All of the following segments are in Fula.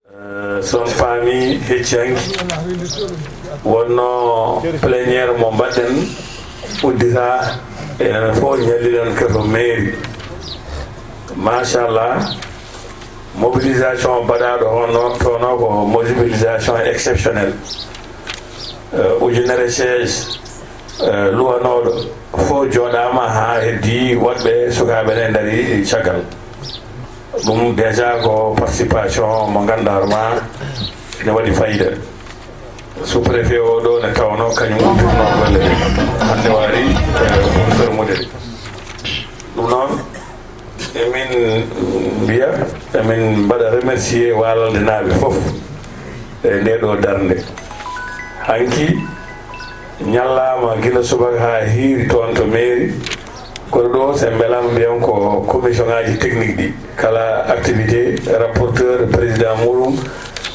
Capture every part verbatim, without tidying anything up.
Eh, so on paami, hecci hanki wonno plénière mo mbaɗɗen uddita, enen fof ñalliɗen ko to mairie. Machallah, mobilisation baɗaaɗo hono toon o ko mobilisation exceptionnelle. Eh, ujunere siège, eh, luwanooɗo fof jooɗaama haa heddi woɗɓe sukaaɓe ne ndari caggal. Ɗum déjà ko participation mo ngannduɗaa ma ene waɗi fayida. Sous-préfet o ɗo ne tawno kañum udditno golle ɗe. Hannde waari, eh, ɗum fermude. Ɗum noon, emin mbiya, emin mbaɗa remercier Waalaldenaaɓe fof e nde ɗo darnde. Hanki ñallaama gila subaka haa hiiri toon to mairie. Kono ɗo, so en mbelaama, mbiyan ko commission ngaji technique ɗi, kala activité, rapporteur, président muɗum,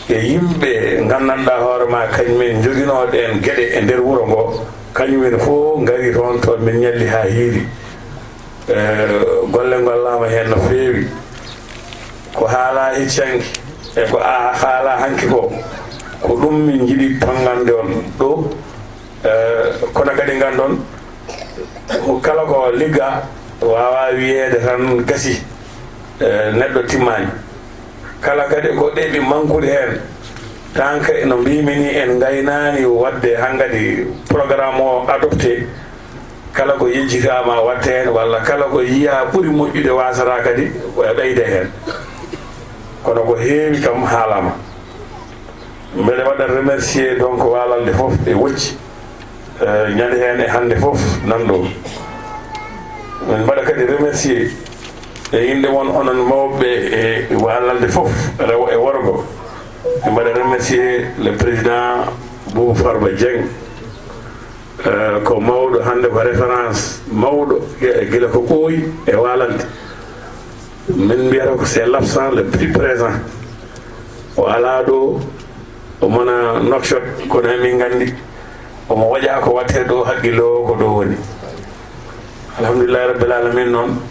e yimɓe nganndanɗaa hoore ma, kañum en njoginooɗo en geɗe e nder wuro ngo, kañum en fof ngari toon, toon min ñalli haa hiiri. Eh, golle ngollaama heen no feewi. Ko haalaa hecci hanki e ko a haalaa hanki ko, ko ɗum min njiɗi tonngande on ɗo. Eh, kono kadi nganndon, ko kala ko ligga, waawaa wiyeede tan gasi, eh, neɗɗo timmaani. Kala kadi ko ɗeɓi mankude heen, tant que no mbiimi ni, en ngaynaani waɗde hankadi programme o adopté, kala ko yejjitaama waɗte heen, walla kala ko yiyaa ɓuri moƴƴude, waasata kadi ɓeyde heen. Kono ko heewi kam haalaama. Mbeɗa waɗa remercier donc Waalalde fof e Wocci, eh, ñande heen e hannde fof nan ɗo. Min mbaɗa kadi remercier e innde mon onon mawɓe e Waalalde fof, rewo e worgo. Min mbaɗa remercier le président Boubou Farba Dieng. Eh, ko mawɗo hannde, ko référence mawɗo, gi-, gila ko ɓooyi e Waalalde. Min mbiyata ko c'est l'absent le plus présent. O alaa ɗo, o mona Nouakchott, kono emin nganndi omo waɗa ko waɗtee ɗo, haqqille o ko ɗo woni. Alhamdulillahi Rabbil Alamin noon,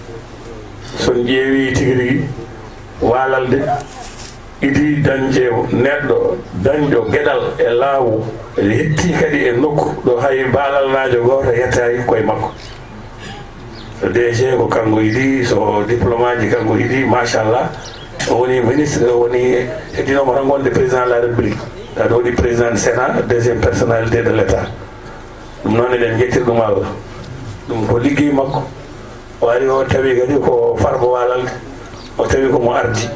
so on ƴeewi tigi rigi Waalalde, idi dañde neɗɗo dañɗo geɗal e laawu, ene hetti kadi e nokku ɗo hay baalalnaajo gooto yettaaki koye makko. D G ko kanko idi, so diplôme aji kanko idi, machallah. O woni ministre, o woni heddinooma tan wonde président de la République. Aɗa waɗi président du Sénat, deuxième personnalité de l'État. Ɗum noon eɗen njettira ɗum Allah. Ɗum ko liggey makko. O ari o tawi kadi ko Farba Waalalde. O tawi ko mo ardi.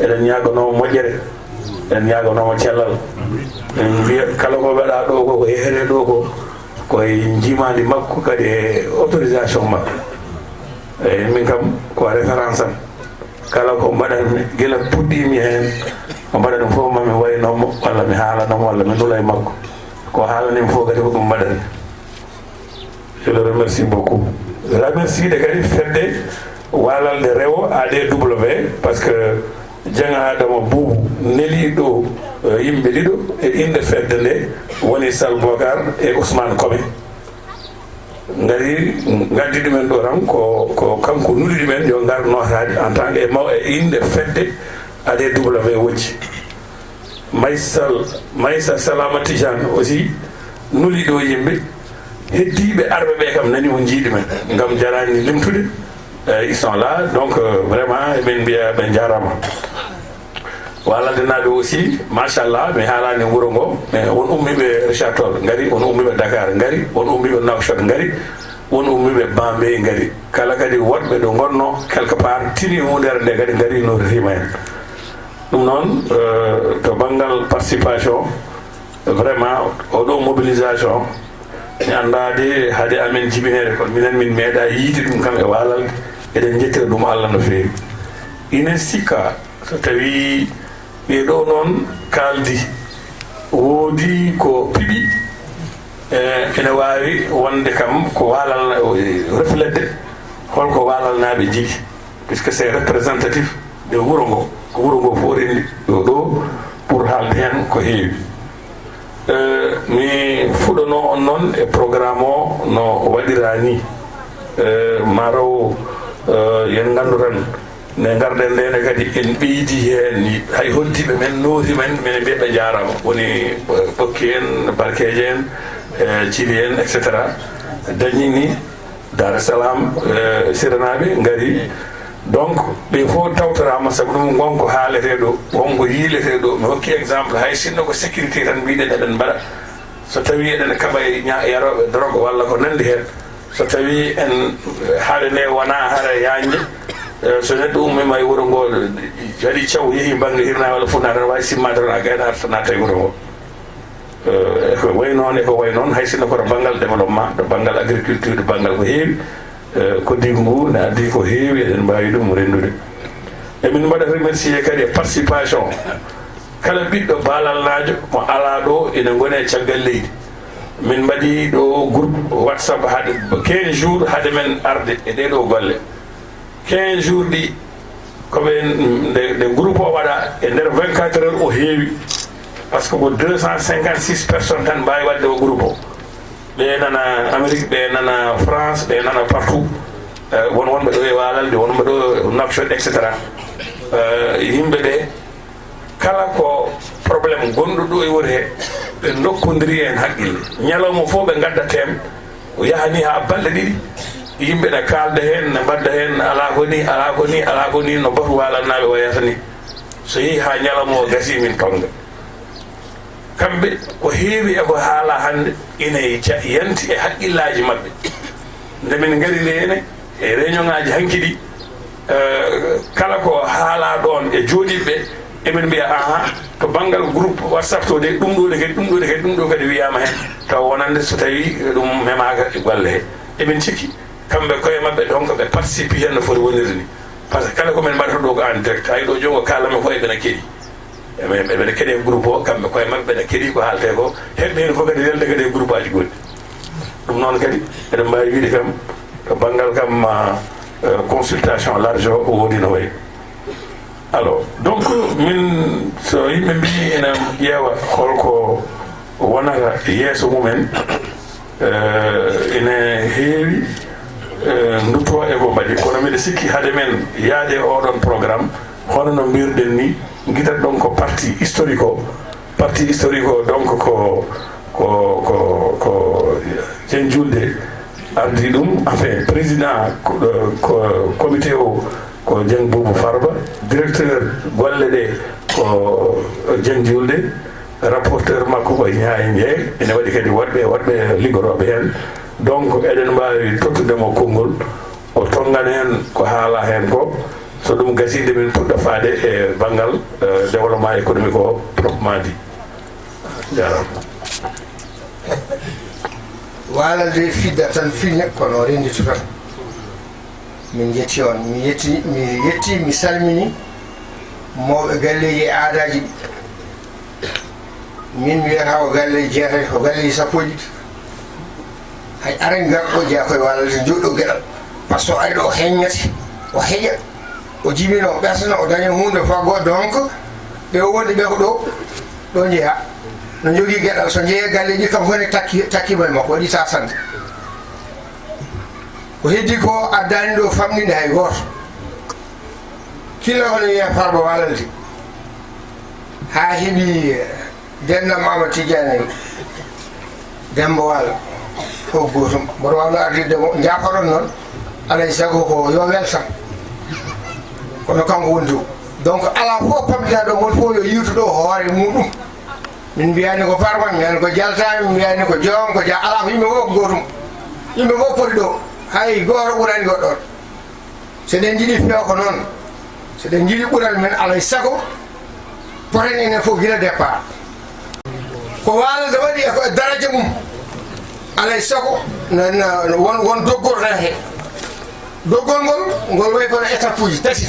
Eɗen ñaaganoo mo moƴƴere. Eɗen ñaaganoo mo cellal. En mbiya kala ko waɗa ɗo ko, ko yehetee ɗo ko, ko e njiimaandi makko, kadi e autorisation makko. Eyi, min kam ko référence am. Kala ko mbaɗatmi, gila puɗɗiimi heen, ko mbaɗatmi fof, ma mi waynoo mo, walla mi haalanoo mo, walla mi nula e makko. Ko haalanimi fof kadi ko ɗum mbaɗatmi. Je le remercie beaucoup. Remercier kadi fedde Waalalde Rewo, A D W, parce que Dieng Adama Boubou neli ɗo, eh, yimɓe ɗiɗo e innde fedde nde, woni Sall Bocar e Ousmane Kome. Ngari ngaddi ɗumen ɗo tan, ko, ko kanko nuli ɗumen yo ngar nootaade en tant que e maw-, e innde fedde A D W Wocci. Maysal, Maysa Salama Tijane aussi nuli ɗo yimɓe. Heddiiɓe arɓe ɓe kam nani on njii ɗumen. Ngam jaraani limtude. Eh, ils sont là. Donc, euh, vraiment, emin mbiya ɓe njaaraama. Waalaldenaaɓe aussi, machallah, mi haalaani wuro ngo, mais won ummiiɓe Richard Toll ngari, won ummiiɓe Dakar ngari, won ummiiɓe Nouakchott ngari, won ummiiɓe Bambey ngari. Kala kadi woɗɓe ɗo ngonno quelque part, tini huundeere nde kadi ngari, nootitiima heen. Ɗum noon, euh, to banngal participation, vraiment, oɗo mobilisation, mi anndaa de hade amen jibineede, kono minen min meeɗa yiide ɗum kam e Waalalde. Eɗen njettira ɗum Allah no feewi. Ine sikka, so tawi ɓee ɗo noon kaaldi, woodi ko piɓi, e, ene waawi wonde kam ko Waalal, reflète holko Waalalnaaɓe njiɗi, puisque c'est représentatif de wuro ngo, ko wuro ngo fof renndi ɗo ɗo pour haalde heen ko heewi. Eh, mi fuɗɗanoo on noon e programme o no waɗiraa ni. Eh, mataw, eh, yen nganndu tan, Nde ngarɗen nde ne kadi, en ɓeydi heen ni, hay hoddiiɓe men, nootiiɓe men, minen mbiya ɓe njaaraama. Woni Ɓokki en, Barkeeje en, e Cili en, et cetera. Dañi ni, Dar es Salaam, e Siranaaɓe ngari. Donc, ɓe fof tawtoraama, sabu ɗum won ko haaletee ɗo, won ko yiiletee ɗo. Mi hokki exemple, hay sinno ko sécurité tan mbiɗen eɗen mbaɗa, so tawii eɗen kaɓa e ña-, yarooɓe drogue walla ko nanndi heen, so tawii en, haɗe nde wonaa hara yaañde, e, so neɗɗo ummiima e wuro ngo, waɗi caw, yehi bannge hirnaange walla fuɗnaange, tan waawi simmaade toon, a gaynaata tan natta e wuro ngo. E, e ko wayi noon, e ko wayi noon, hay sinno ko to banngal développement, to banngal agriculture, to banngal ko heewi, e, koddiigu ngu ne addi ko heewi, eɗen mbaawi ɗum renndude. Emin mbaɗa remercier kadi e participation kala ɓiɗɗo baalalnaajo mo alaa ɗo, ina ngoni e caggal leydi. Min mbaɗi ɗo groupe WhatsApp hade quinze jours hade men arde e ɗee ɗoo golle. Quinze jours ɗi, ko ɓe, nde, nde groupe o waɗa, e nder vingt-quatre heures o heewi, par ce que ko deux cent cinquante-six personnes tan mbaawi waɗde o groupe o. Ɓe nana Amérique, ɓe nana France, ɓe nana partout. Eh, won wonɓe ɗo e Waalalde, won wonɓe ɗo Nouakchott, et cetera. Eh, yimɓe ɓe, kala ko problème gonɗo ɗo e wuro he, ɓe ndokkondiri heen haqqille. Ñalawma fof ɓe ngadda thème, o yaha ni haa balɗe ɗiɗi, yimɓe ne kaalda heen, ne mbaɗda heen, alaa ko ni, alaa ko ni, alaa ko ni, no batu Waalalnaaɓe wayata ni. So yehi haa ñalawma o gasi, min tonnga. Kamɓe, ko heewi e ko haalaa hannde, ina ca-, yanti e haqqillaaji maɓɓe. Nde min ngari nde hene, e réunion ŋaaji hanki ɗi, eh, kala ko haalaa ɗoon e jooɗiiɓe ɓe, eɓen mbiya, "Ahan, to banngal groupe WhatsApp to de, ɗum ɗo de kadi, ɗum ɗo de kadi, ɗum ɗo kadi wiyaama heen." Tawa wonande so tawii ɗum memaaka e golle he. Eɓen cikki, kamɓe koye maɓɓe, donc, ɓe participe heen no foti wonirde ni. Par ce que kala ko min mbaɗata ɗo ko en direct. Hay ɗo jogo kaalami ko eɓena keɗi. Eɓe, eɓe keɗe groupe o, kamɓe koye maɓɓe ɓeɗa keɗi ko haaletee ko. Heɓɓe heen fof kadi welde kadi e groupe aji goɗɗi. Ɗum noon kadi, eɗen mbaawi wiyde kam, to banngal kam, ah, eh, consultation large o, o woodi no wayi. Alors, donc, min, so yimɓe mbii ina ƴeewa holko wonata yeeso mumen, eh, ina heewi, eh, ndutto e ko mbaɗi. Kono mbiɗa sikki hade men yaade e oɗon programme, hono no mbirɗen ni, ngitat ɗon ko parti historique o. Parti historique o, donc, ko, ko, ko, ko Dieng Diouldé ardi ɗum, enfin, président ko, ko comité o ko Dieng Boubou Farba, directeur golle ɗe ko Dieng Diouldé, rapporteur makko ko Niang Dieng, ene waɗi kadi woɗɓe, woɗɓe liggotooɓe heen. Donc, eɗen mbaawi tottude mo konngol, o tonngana heen ko haalaa heen ko, so ɗum gasii nde min puɗɗa faade e banngal, eh, développement économique o proprement dit. Jaaraama. Waalalde fidda tan, fiña kono renndito tan. Min njetti on, mi yetti, mi yetti, mi salmini mawɓe galleeji e aadaaji ɗi. Min mi wiyata ko galleeji jeetati, ko galleeji sappo e ɗiɗi. Hay aray garɗo jeyaa koye Waalalde jooɗo geɗal. Par ce que o ari ɗo o heññete, o heƴa, o jibina, o ɓersana, o daña huunde faggo. Donc, ɓe o wonde ɓe ko ɗo, ɗo jeyaa. No jogii geɗal, so jeeya galleeji kam hone takki, takkiima e makko, waɗi sasande. Ko heddi ko addaani ɗo famɗinde hay gooto. Killa hono wiya Farba Waalalde. Haa heɓi, eh, Denna Mama Tidiane Demba Wala. Ko gootum. Mboɗo waawno ardirde mo. Njaafoɗon noon. Alay sago ko yo weltan. Kono kanko woni dow. Donc, alaa fof pamɗinaaɗo mon fof yo yiwtu ɗo hoore muɗum. Min mbiyaani ko Farba, min mbiyaani ko Jalta, min mbiyaani ko Joom, ko Ja-, alaa ko yimɓe fof ko gootum. Yimɓe fof poti ɗo. Hay gooto ɓuraani goɗɗo on. So eɗen njiɗi feewa ko noon, so eɗen njiɗi ɓural men, alay sago, poten enen fof gila départ. Ko Waalalde waɗi e ko e daraja mum, alay sago, na, na, na won, won doggol tan he. Doggol ngol, ngol wayi kono étape uji tati.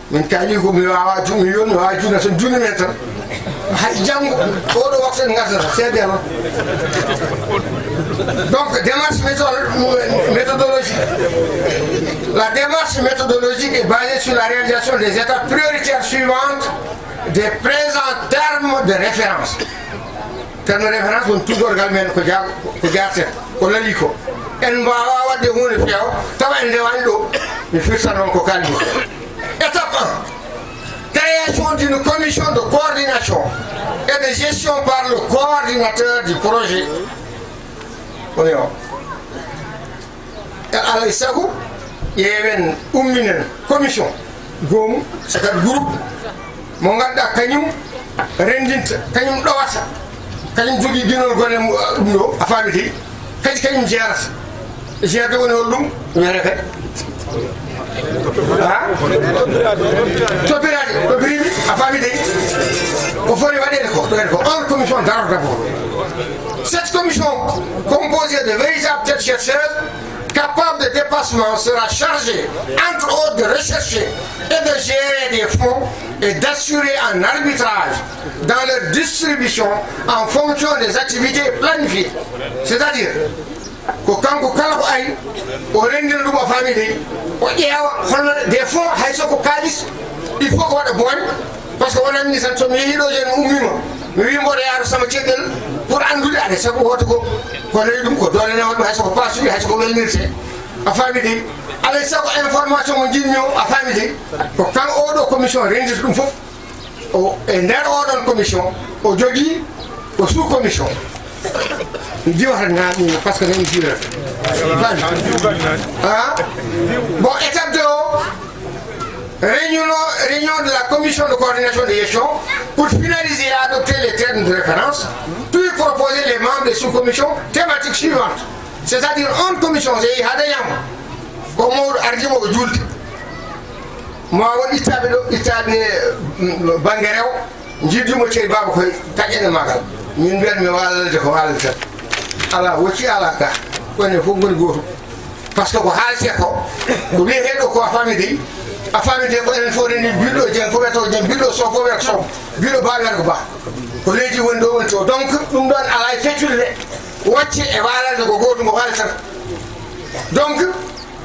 Min kaali ko mi waawaa ju-, mi wiyon mi waawaa juuna tan, juuni men tan. Hay janngo, oɗo waktu en ngartata, seedeel o. Donc, démarche métho-, méthodologique. La démarche méthodologique est basée sur la réalisation des étapes prioritaires suivantes des présents termes de référence. Tan no référence woni tuggorgal men ko ja-, ko jaarten, ko lali ko. En mbaawaa waɗde huunde feewa, tawa en ndewaani ɗo. Mi firtan on ko kaalmi. Étape un, création d'une commission de coordination et de gestion par le coordinateur du projet. Woni o. E alaa e sago, ƴeewen, umminen commission goomu, c'est-à-dire groupe, mo ngannduɗaa kañum renndinta, kañum ɗowata, kañum jogii ginol gone mu-, ɗum ɗo, a faami de, kadi kañum jeerata. Jeerde woni hol ɗum? Wiyete kadi. Ha? Toppiraade, toppiriimi, a faami de. Ko foti waɗeede ko, waɗeede ko, on commission daroo d'abord. Cette commission composée de véritables têtes chercheurs, capable de dépassement, sera chargée, entre autres, de rechercher et de gérer des fonds et d'assurer un arbitrage dans leur distribution en fonction des activités planifiées. C'est-à-dire, ko kanko kala ko ari, o renndina ɗum, a faami de, o ƴeewa hono des fonds, hay so ko kaalis, il faut ko waɗa boone. Par ce que wonani ni tan, so mi yehii ɗo, jooni mi ummiima, mi wii mboɗo yaha to Samba Ceggal pour anndude, aɗa sabu hoto ko, ko nawi ɗum, ko doole newal ɗum, hay so ko paasuɗi, hay so ko welnirte. A faami de? Alaa e sago information mo njiɗmi o, a faami de? Ko kala oɗo commission renndita ɗum fof. O, e nder oɗon commission, o jogii ko sous commission. Mi diwata ngam ɗum, par ce que nani jiwrata. Faami? Ah? Bon, étape deux o, Réunion, réunion de la commission de coordination de gestion pour finaliser et adopter les thèmes de référence, puis proposer les membres des sous-commissions thématiques suivantes. C'est-à-dire, on commission, so yehi haa dañaama, ko mawɗo ardii mo ko juulde. Mo won ittaaɓe ɗo, ittaaɓe, mm, bannge rewo, njiddii mo ceeri baaba koye taƴƴere magal. Min mbiyat mi waalalde ko waalalde tan. Alaa wocci, alaa ga. Ko enen fof ngoni gooto. Par ce que ko haaletee ko, ko wiyeteeɗo ko a faami dey, a faami dey ko enen fof renndi biɗɗo Jeŋ fof wiyata ko Jeŋ, biɗɗo Sow fof wiyata Sow, biɗɗo Ba wiyata ko Ba. Ko leydi woni ɗo woni to. Donc, ɗum ɗon alaa e feccude de. Wocce e waalalde ko gootum, ko haaletee tan. Donc,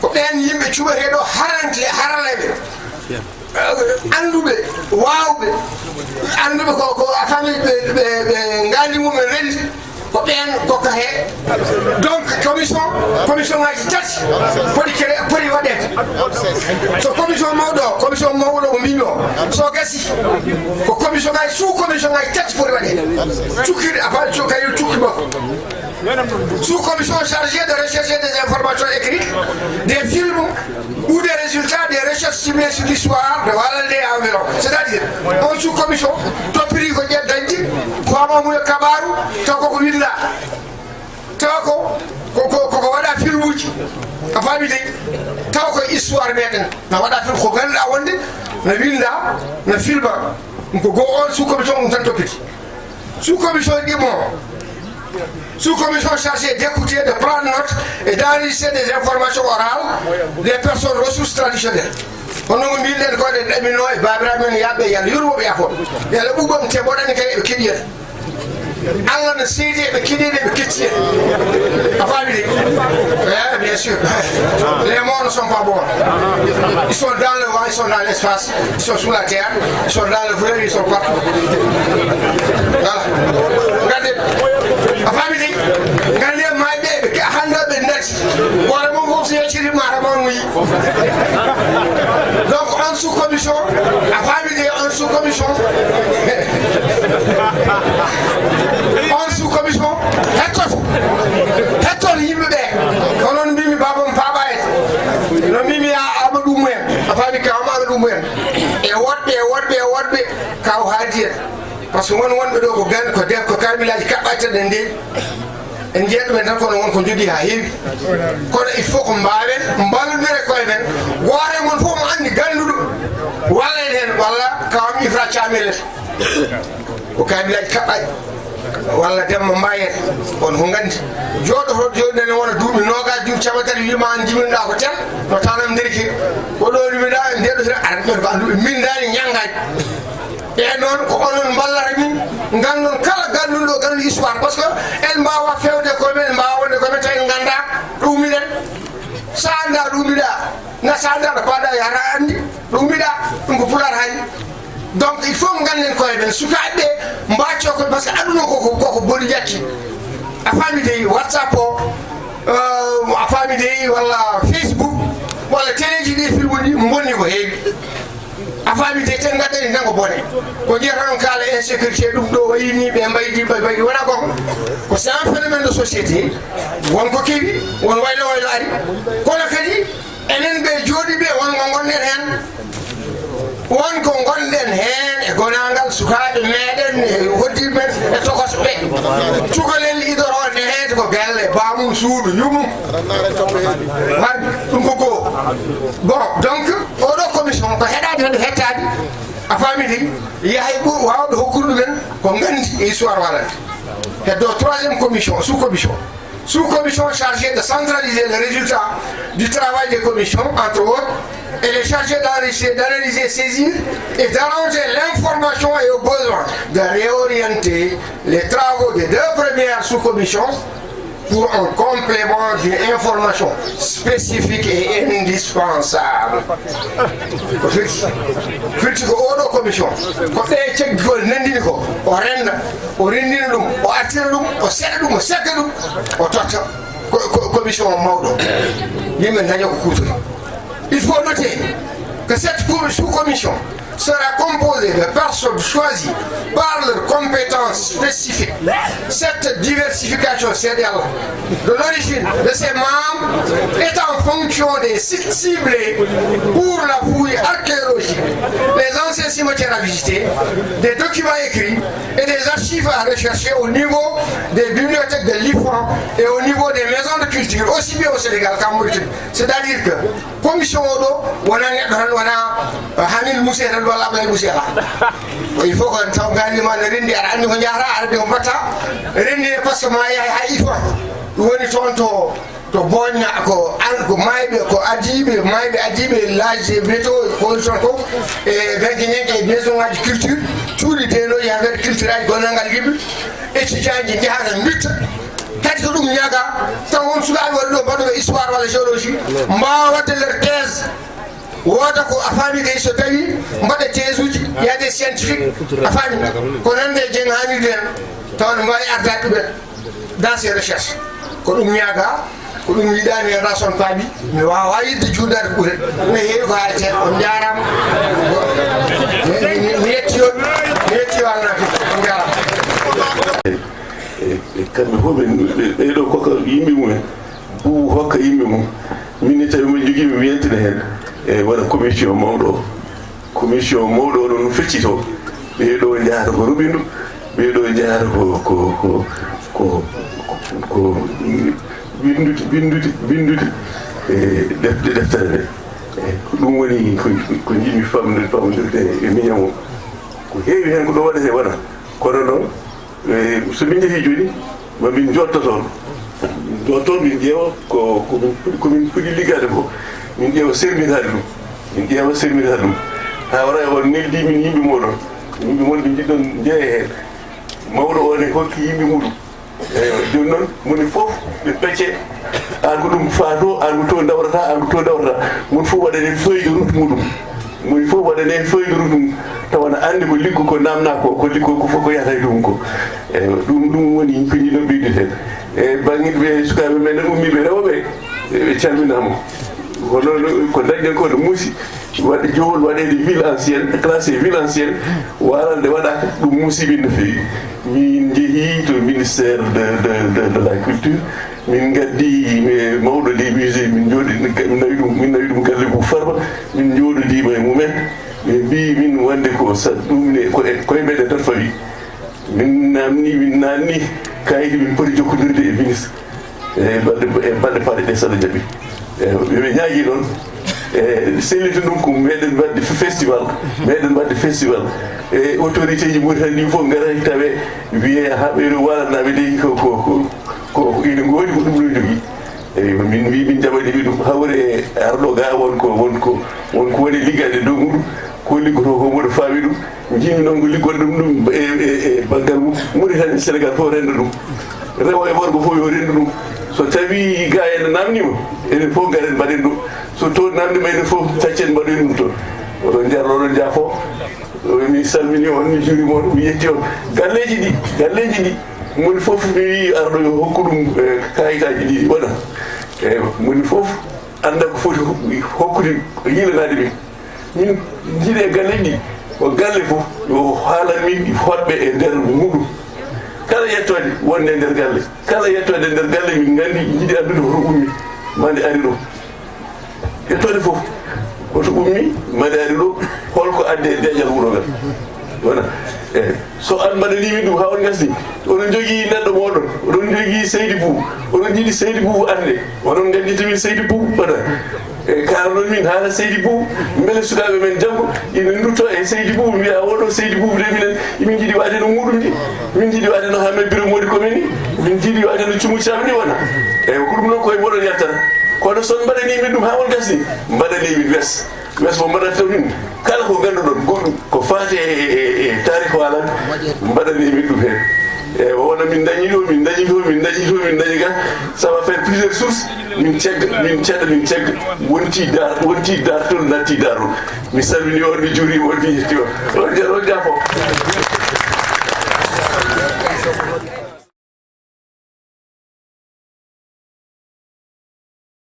ko ɓeen yimɓe cuɓeteeɗo harante, haralleeɓe. Annduɓe, waawɓe, annduɓe ko, ko a faami ɓe, ɓe, ɓe ngaandi mum en renndi, ko ɓeen kokkatee. Donc, commission, commission ngaji tati poti créé, poti waɗeede. So commission mawɗo o, commission mawɗo ko mbimi o, so gasi, ko commission ngaji, sous commission ngaji tati poti waɗeede. Cukkiiɗe, a faami, cukka yo cukki makko. Sous-commission chargée de rechercher des informations écrites, des films ou des résultats des recherches ciblées sur l'histoire de Walalde et environ. C'est-à-dire, on sous-commission toppiri ko ƴe dañde, faama mum e kabaaru, taw koko winda. Taw ko, ko, ko, koko waɗa filmuuji. A faami de? Taw ko histoire meɗen. Na waɗa film ko ngannduɗaa wonde na winda, na filma. Ɗum ko go on sous-commission ɗum tan toppiti. Sous-commission ɗimo, sous-commission chargée d'écouter, de prendre note et d'enregistrer des informations orales des personnes ressources traditionnelles. Kono no mbiyɗen ko eɗen ɗaminoo e baabiraaɓe men yaaɓe, yo Allah yurmo ɓe, yafo. Yo Allah ɓuɓɓam te mboɗani kay eɓe keɗiyata. Allah no seedi eɓe keɗiyata, eɓe keɗiyata. A faami de? Eh, bien sûr. Les morts ne sont pas morts. Ils sont dans le vent, ils sont dans l'espace. Ils sont sous la terre, ils sont dans le fleuve, ils sont partout. Voilà. Regardez. A faami de? Regardez, mayɓe, ɓe ke-, hannde ɓe natti. Hoore mum fof so yecciri mata mon wi. Donc, on sous-commission, a faami de, on sous-commission. On sous-commission, hettoto. Hettoto yimɓe ɓe. Ko noon mbimi baabam Faaba en. No mbimi a Amadou Mouhen. A faami ka Amadou Mouhen. E woɗɓe, e woɗɓe, e woɗɓe, kaw haadi en. Par ce que won wonɓe ɗo ko gan-, ko def-, ko kaamilaaji kaɓɓateɗen nde. En njeeɗo ɓe tan, kono won ko jogii haa heewi. Kono il faut ko mbaawen mballondire koye men. Gooto e mon fof mo anndi ganduɗo, walla en heen, walla kawam Ifra Caamel en. Ko kaamilaaji kaɓɓaaɗi. Walla Demba Mbaye en. On ko nganndi. Jooɗoto jooni nene wona duuɓi noogaas, duuɓi cappanɗe tati, wiima an jibinɗa ko tel, no tanam nderke. Ko ɗo lumiɗa, ndeɗo sira, aɗa ɗum ko annduɓe mbindaani, njanngaani. E noon, ko onon mballata min, nganndon kala ganndunɗo, ganndunɗo histoire. Par ce que en mbaawa feewde koye men, en mbaawa wonde koye men, tawi en nganndaa ɗo ummiɗen. So a anndaa ɗo ummiɗa, na so a anndaa ɗo paaɗa, yahata a anndi ɗo ummiɗa, ɗum ko Pulaar haali. Donc il faut ngannden koye men, sukaaɓe ɓe mbaccoo ko, parce que aduna ko ko- koko boni ƴatti. A faami dey, WhatsApp o, euh, a faami dey, walla Facebook, walla teleeji ɗi, filmuji bonni ko heewi. A faami dey, te ngaɗɗani tan ko bone. Ko jeyata noon kaala insécurité, ɗum ɗo wayi ni, ɓe mbaydi ɓe mbaydi, wona gonga. Ko c'est un phénomène de société. Won ko kewi, won waylo waylo ari. Kono kadi enen ɓe jooɗiiɓe, won ko ngonɗen heen. Won ko ngonɗen heen e gonaangal, sukaaɓe meɗen, e hoɗdiiɓe men, e tokosɓe. Cukalel idoro neheede ko galle, baamum, suudu, yumum. Mardi, ɗum ko goo. Bon, donc, oɗo commission ko heɗaade heen, hettaade. A faami dey, yahay ɓur waawde hokkude ɗumen ko nganndi e histoire walande. Heddo troisième commission, sous-commission. Sous-commission chargée de centraliser le résultat du travail des commissions, entre autres, elle est chargée d'enregistrer, d'analyser, saisir et d'arranger l'information et au besoin de réorienter les travaux des deux premières sous-commissions pour un complément d'une information spécifique et indispensable. Ko firti, firti ko oɗo commission, ko ɓe caggi ko nandini ko, o renda, o rendina ɗum, o artira ɗum, o seɗa ɗum, o segga ɗum, o totta ko- ko- commission o mawɗo. Yimɓe daña ko kuutori. Il faut noter que cette co- sous-commission sera composée de personnes choisies par leurs compétences spécifiques. Cette diversification, c'est-à-dire de l'origine de ses membres, est en fonction des sites ciblés pour la fouille archéologique, les anciens cimetières à visiter, des documents écrits et des archives à rechercher au niveau des bibliothèques de l'IFAN et au niveau des maisons de culture, aussi bien au Sénégal qu'en Mauritanie. C'est-à-dire que commission o ɗo wona neɗɗo tan, wona, eh, Hamidou Moussé tan walla Ablaye Moussé, alaa. Il faut que taw gandi ma ne rendi, aɗa anndi ko njahata, aɗa anndi ko mbatta, rendi, parce que ma yahay ha IFAN. Ɗum woni toon to, to Boña, ko an, ko mayɓe, ko adiiɓe, mayɓe adiiɓe, l'âge des métaux, ko woni toon ko, e benke ñenke, e maison ngaji culture, cuuɗi denoji, affaire culture aji, gonangal yimɓe, étudiant ji njahata mbitta. Kadi ko ɗum ñaaga, taw won sukaaɓe wonɓe ɗo mbaɗuɓe histoire walla géologie, mbaawa waɗde leur thèse, wooda ko a faami kay so tawi mbaɗa thèse uji, yaade scientifique, a faami, ko nande e Dieng Hamidou en, taw ne mbaawi ardaade ɗum en dans ses recherches. Ko ɗum ñaaga, ko ɗum yiɗaani en ration paabi, mi waawa yiɗde juuɗaade ko ɓuri. Ne heewi ko haaletee, on njaaraama. Mi, mi, mi yetti on, mi yetti on, on njaaraama. E, e kamɓe fof ɓe, ɓe, ɓe ɗo kokka yimɓe mumen, buubu hokka yimɓe mum. Min ne tawi min jogii mi wiyantine heen. E waɗa commission mawɗo o. Commission mawɗo o ɗon feccito. Ɓee ɗo njahata ko ruɓindu, ɓee ɗo njahata ko, ko, ko, ko, ko windude, windude, windude, e defte, deftere nde. E ko ɗum woni ko, ko njiɗmi famde, famdirde e miñam o. Ko heewi heen ko ɗo waɗetee wona. Kono noon, e, so min njehii jooni, ma min njotto toon. Min njotto toon, min ƴeewa ko, ko min puɗi, ko min puɗi liggaade ko. Min ƴeewa sermitaade ɗum. Min ƴeewa sermitaade ɗum. Haa wara on neldi min yimɓe mooɗon. Yimɓe mon ɓe njiɗɗon njeeya heen. Mawɗo o ne hokki yimɓe muɗum. Eeyo, jooni noon, moni fof ɓe pecce. Aan ko ɗum faa to, aan ko to ndawrata, aan ko to ndawrata. Mon fof waɗane feuille de route muɗum. Moni fof waɗane feuille de route mum. Tawa na anndi ko liggo ko namna ko, ko liggo ko fof ko yahata e ɗum ko. Eeyo, ɗum, ɗum woni ko njiɗo ɓeydude heen. E bannge ɓe sukaaɓe men ummiiɓe rewɓe, ɓe calminaama. Kono no, ko dañɗen ko no muusi. Waɗde jowol waɗeede ville ancienne, classé ville ancienne, warande waɗaaka, ɗum musiba no feewi. Min njehii to ministère de, de, de, de la culture, min ngaddi, eh, mawɗo des musées, min njooɗi, min nawi ɗum, min nawi ɗum galle Bou Farba, min njooɗodiima e mumen, ɓe mbii min wonde ko sa-, ɗum ne, ko e, koye meɗen tan fawi. Min naamni, min naamni, kaydi min poti jokkondirde e ministre. E balɗe, e balɗe paaɗe ɗe, so Allah jaɓi. E, ɓe, ɓe ñaagii noon, e, sellita ɗum ko meɗen waɗde festival, meɗen waɗde festival. E, autorité ji Mauritanie ɗi fof ngara tawe, wiyee haa ɓe ɗo waalanaaɓe de ko, ko, ko, ko, ko ina ngoodi ko ɗum ɗo jogii. Eyi, min mbii, min jaɓani ɓe ɗum, hawre e arɗo ga, won ko, won ko, won ko woni liggaade dow muɗum, ko liggotoo ko mboɗo faawi ɗum. Njiɗmi noon ko liggoɗen ɗum, ɗum e, e, e banngal mum. Mauritanie, Sénégal fof renda ɗum. Rewo e worgo fof yo rendu ɗum. So tawi ga ene namnima, enen fof garen mbaɗen ɗum. So toon namnima, enen fof taccen mbaɗoyen ɗum toon. Oɗon njar-, oɗon njaafo. Mi salmini on, mi juurima on, mi yetti on. Galleeji ɗi, galleeji ɗi, moni fof mi wii arɗo yo hokku ɗum, eh, kayitaaji ɗi waɗa. Eh, moni fof annda ko foti hokkude, yiilanaade min. Min njiɗi e galleeji ɗi, ko galle fof yo haalan min hoɗɓe e nder muɗum. Kala yettoode wonde e nder galle, kala yettoode e nder galle, min nganndi, njiɗi anndude hoto ummi, maa nde ari ɗo. Yettoode fof, hoto ummi, maa nde ari ɗo, holko addi e deeƴal wuro ngal. Wona, eyi. So an mbaɗanii min ɗum haa on ngasni, oɗon njogii neɗɗo mooɗon, oɗon njogii Seydi Buubu, oɗon njiɗi Seydi Buubu arde, oɗon nganndita min Seydi Buubu, wona. E kaalon min haala Seydi Buubu, mbele sukaaɓe men janngo ina ndutto e Seydi Buubu, mbiya oɗo Seydi Buubu de minen, min njiɗi waade no muɗum ni, min njiɗi waade no Hammet Birom Modi Komi ni, min njiɗi waade no Cumu Caam ni, wona. Eyi, ko ɗum noon koye moɗon yaltata. Kono so on mbaɗanii min ɗum haa on ngasni, mbaɗanii min wes. Wes mo mbaɗata min kala ko ngannduɗon goɗɗum ko faati e, e, e, e taarikh o alan, mbaɗanii min ɗum heen. E, wona min ndañi ɗo, min ndañi ɗo, min ndañi ɗo, min ndañi ga. Ça va faire plusieurs sources. Min cegga, min cedda, min cegga. Wonti daar, wonti daartol, natti daarol. Mi salmini on, mi juurima on, mi yetti on. On ja-, on jaafo.